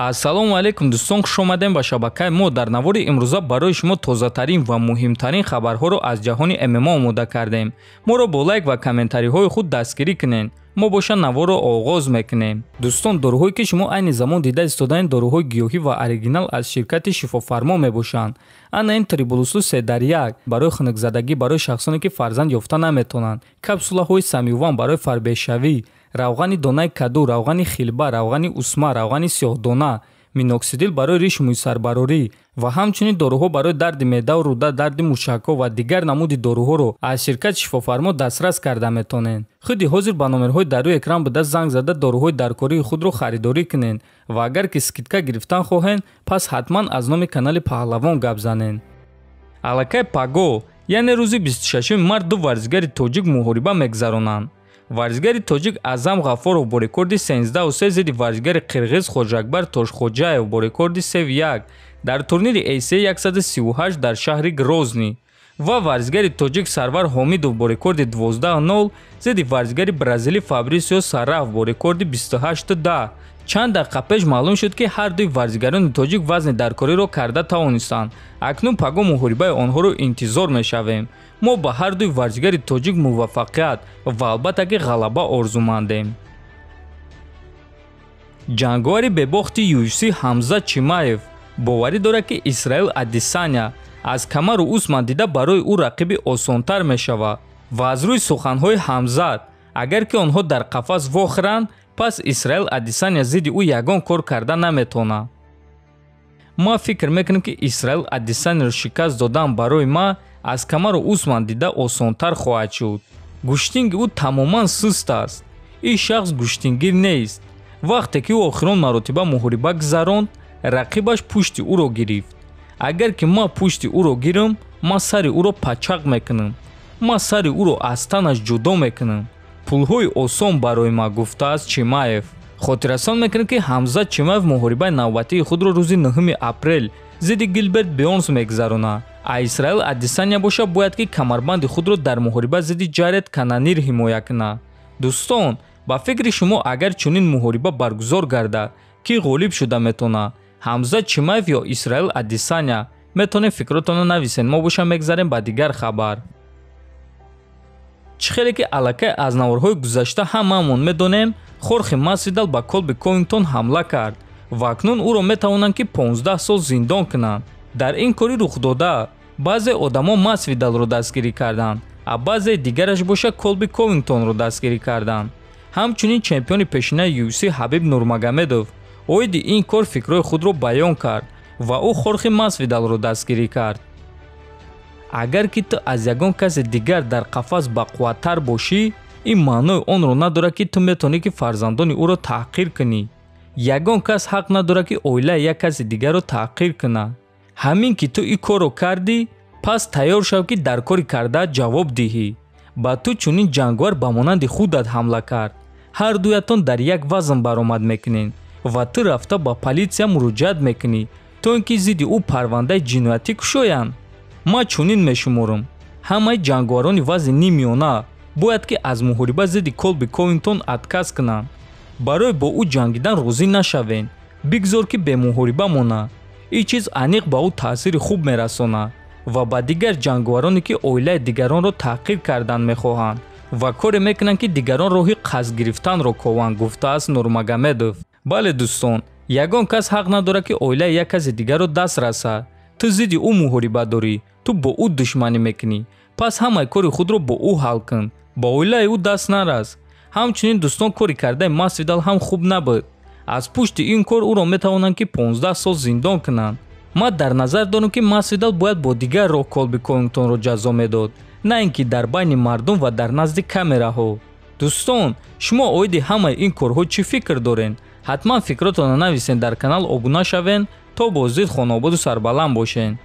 Ассалому алайкум дӯстон, хуш омадем ба шабакаи мо. Дар навори имрӯза барои шумо тозатарин ва муҳимтарин хабарҳоро аз ҷаҳони ММА омода кардем. Моро бо лайк ва комментариҳои худ дастгирӣ кунед. Мо боша наворро оғоз мекунем. Дӯстон, доруҳое ки шумо айни замон дида истодаед, доруҳои гиёҳӣ ва оригинал аз ширкати Шифофармо мебошанд. Ана ин трибулусу 3 дар 1 барои хунукзадагӣ, барои шахсоне ки фарзанд ёфта наметавонанд, капсулаҳои самюван барои фарбешавӣ, равғани донаи каду, равғани хилба, равғани усма, равғани сиёҳдона, миноксидил барои риш мӯйсарбарорӣ ва ҳамчунин доруҳо барои дарди меъдаву рӯда, дарди мушакҳо ва дигар намуди доруҳоро аз ширкати Шифофармо дастрас карда метавонед. Худи ҳозир ба номерҳои дар рӯи экран буда занг зада доруҳои даркории худро харидорӣ кунед ва агар ки скидка гирифтан хоҳед, пас ҳатман аз номи канали Паҳлавон гап занед. Аллакай паго, яъне рӯзи 26 март ду варзигари тоҷик муҳориба мегузаронанд. Варзигари тоҷик Аъзам Ғаффоров бо рекорди 13-3 зидди варзигари қирғиз Хоҷакбар Тошхоҷаев бо рекорди 3-1 дар турнири ACA 138 дар шаҳри Грозний ва варзигари тоҷик Сарвар Ҳомидов бо рекорди 12-0 зидди варзигари бразилӣ Фабрисио Сараф бо рекорди 28-10. Чанд дақиқа пеш маълум шуд, ки ҳар дуи варзигарони тоҷик вазни даркориро карда тавонистанд. Акнун паго муҳорибаи онҳоро интизор мешавем. Мо ба ҳар дуи варзигари тоҷик муваффақият ва албатта ки ғалаба орзумандем. Ҷанговари бебохти UFC Ҳамзат Чимаев боварӣ дорад, ки Исраил Адесаня аз Камару Усман дида барои ӯ рақиби осонтар мешавад ва аз рӯи суханҳои Ҳамзат, агар ки онҳо дар қафас вохӯранд, пас Исраил Адесаня зидди ӯ ягон кор карда наметавонад. Ман фикр мекунам, ки Исраил Адесаняро шикаст додан барои ман аз Камару Усман дида осонтар хоҳад шуд. Гӯштинги ӯ тамоман суст аст. Ин шахс гӯштингир нест. Вақте ки ӯ охирон маротиба муҳориба гузаронд, рақибаш пушти ӯро гирифт. Агар ки ман пушти ӯро гирам, ман сари ӯро пачақ мекунам. Ман сари ӯро аз танаш ҷудо мекунам. Пулҳои осон барои ман, гуфтааст Чимаев. Хотиррасон мекунем, ки Ҳамзат Чимаев муҳорибаи навбатии худро рӯзи 9 апрел зидди Гилберт Бёрнс мегузаронад. А Исраил Адесаня боша бояд ки камарбанди худро дар муҳориба зидди Ҷаред Кананир ҳимоя кунад. Дӯстон, ба фикри шумо агар чунин муҳориба баргузор гардад, кӣ ғолиб шуда метавонад? Ҳамзат Чимаев ё Исраил Адесаня? Метавонед фикротонро нависед. Мо боша мегзарем ба дигар хабар. Чӣ хеле ки аллакай аз наворҳои гузашта ҳамаамон медонем, Хорхе Масвидал ба Колби Ковингтон ҳамла кард ва акнун ӯро метавонанд ки 15 сол зиндон кунанд. Дар ин кори рухдода баъзе одамо Масвидалро дастгирӣ карданд, а баъзеи дигараш боша Колби Ковингтонро дастгирӣ карданд. Ҳамчунин чемпиони пешинаи UFC Ҳабиб Нурмагомедов оиди ин кор фикрҳои худро баён кард ва ӯ Хорхе Масвидалро дастгирӣ кард. Агар ки ту аз ягон касе дигар дар қафас бақувваттар бошӣ, ин маънои онро надорад, ки ту метавонӣ ки фарзандони ӯро таҳқир кунӣ. Ягон кас ҳақ надорад, ки оилаи як каси дигарро таҳқир кунад. Ҳамин ки ту ин корро кардӣ, пас тайёр шав, ки дар кори кардаат ҷавоб диҳӣ. Ба ту чунин ҷанговар ба монанди худат ҳамла кард. Ҳар дуятон дар як вазн баромад мекунед ва ту рафта ба политсия муроҷиат мекунӣ, то ин ки зидди ӯ парвандаи ҷиноятӣ кушоянд. Ман чунин мешуморам. Ҳамаи ҷанговарони вазни ниммиёна бояд ки аз муҳориба зидди Колби Ковингтон отказ кунанд. Барои бо ӯ ҷангидан розӣ нашавед. Бигзор ки бемуҳориба монад. Ин чиз аниқ ба ӯ таъсири хуб мерасонад ва ба дигар ҷанговароне, ки оилаи дигаронро таҳқир кардан мехоҳанд ва коре мекунанд, ки дигарон роҳи қасд гирифтанро кованд, гуфтааст Нурмагомедов. Бале дӯстон, ягон кас ҳақ надорад, ки оилаи як каси дигарро даст расад. Ту зидди ӯ муҳориба дорӣ, ту бо ӯ душманӣ мекунӣ, пас ҳамаи кори худро бо ӯ ҳал кун, ба оилаи ӯ даст нарас. Ҳамчунин дӯстон, кори кардаи Масвидал ҳам хуб набуд. Аз пушти ин кор ӯро метавонанд ки 15 сол зиндон кунанд. Ман дар назар дорам, ки Масвидал бояд бо дигар роҳ Колби Ковингтонро ҷазо медод, на ин ки дар байни мардум ва дар назди камераҳо. Дӯстон, шумо оиди ҳамаи ин корҳо чӣ фикр доред? Ҳатман фикротонро нависед, дар канал обуна шавед, то боздид хонаободу сарбаланд бошед.